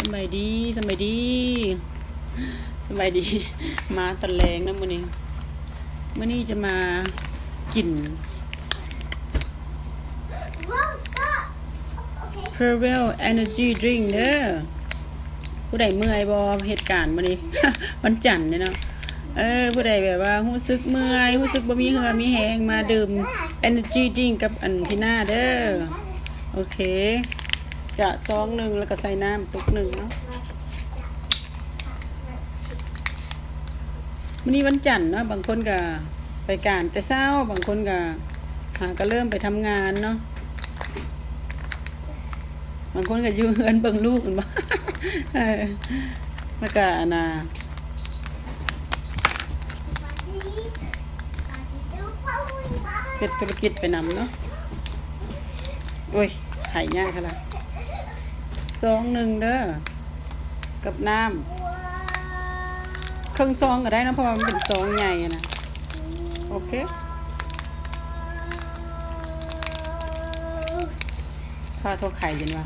ສະບາຍດີ ສະບາຍດີ ສະບາຍດີ ມາຕອນແລງເນາະມື້ນີ້ ມື້ນີ້ຈະມາກິນ Prevail Energy Drink ເດີ. ຜູ້ໃດເມື່ອຍບໍ່ ເຮັດການມື້ນີ້ ວັນຈັນເດ້ເນາະ. ເອີ ຜູ້ໃດແບບວ່າຮູ້ສຶກເມື່ອຍ ຮູ້ສຶກບໍ່ມີເຫື່ອມີແຮງ ມາດື່ມ Energy Drink ກັບອັນພີໜ້າເດີ. ໂອເຄ ກະຊອງໜຶ່ງ ແລ້ວກະໃສ່ນ້ຳຕຸກໜຶ່ງເນາະ. ມື້ນີ້ວັນຈັນເນາະ ບາງຄົນກະໄປການແຕ່ເຊົ້າ ບາງຄົນກະຫາກະເລີ່ມໄປທຳງານເນາະ. ບາງຄົນກະຢູ່ເຮືອນເບິ່ງລູກແມ່ນບໍ່ ເອີ ແລ້ວກະອັນນ່າ ເຮັດທຸລະກິດໄປນຳເນາະ. ໂອ້ຍ ຫາຍຍາກຂະໜາດ ຊອງໜຶ່ງເດີ ກັບນ້ຳ ເຄິ່ງຊອງກະໄດ້ເນາະ ເພາະວ່າມັນເປັນຊອງໃຫຍ່ຫັ້ນນະ. ໂອເຄ ພາໂທໄຂເຫັນວ່າ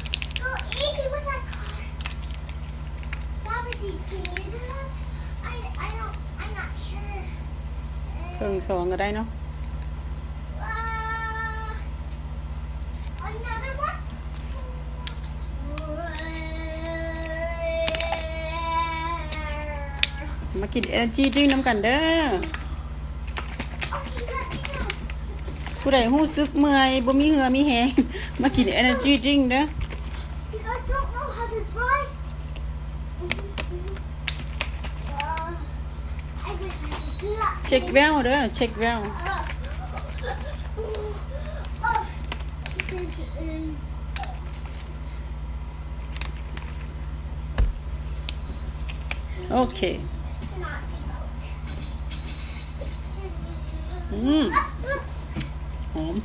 ເຄິ່ງຊອງກະໄດ້ເນາະ. ມາກິນ Energy Drink ນຳກັນເດີ. ຜູ້ໃດຮູ້ສຶກເມື່ອຍ ບໍ່ມີເຫື່ອມີແຮງ ມາກິນ Energy Drink ເດີ. Check well ເດີ check well. ໂອເຄ ອືມ ຫອມ.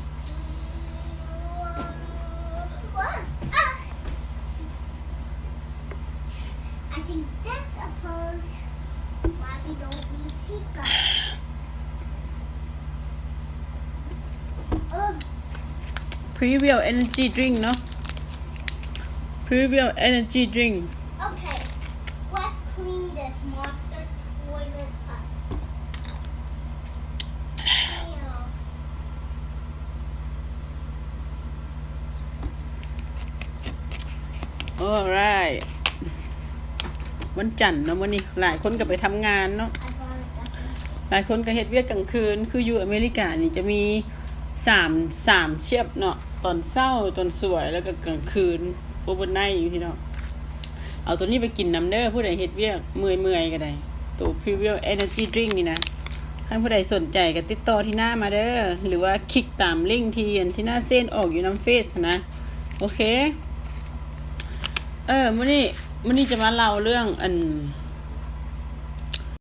I think that's a pose why we don't need seatbelts. Prevail Energy Drink ເນາະ Prevail Energy Drink. Okay, let's clean this monster toilet up. Alright. ວັນຈັນເນາະ ມື້ນີ້ຫຼາຍຄົນກະໄປທຳງານເນາະ. ຫຼາຍຄົນກະເຮັດວຽກກາງຄືນ ຄືຢູ່ອາເມລິການີ້ຈະມີສາມ ສາມ shift ເນາະ ຕອນເຊົ້າ ຕອນສວຍ ແລ້ວກະກາງຄືນ overnight ຈັ່ງຊີ້ເນາະ. ເອົາໂຕນີ້ໄປກິນນຳເດີ ຜູ້ໃດເຮັດວຽກເມື່ອຍໆກະໄດ້ ໂຕ Prevail Energy Drink ນີ້ນະ. ຄັນຜູ້ໃດສົນໃຈກະຕິດຕໍ່ທີໜ້າມາເດີ ຫຼືວ່າຄລິກຕາມລິ້ງທີ່ອັນທີໜ້າເຊັນອອກຢູ່ນຳເຟສຫັ້ນນະ. ໂອເຄ ເອີ ມື້ນີ້ ມື້ນີ້ຈະມາເລົ່າເລື່ອງອັນ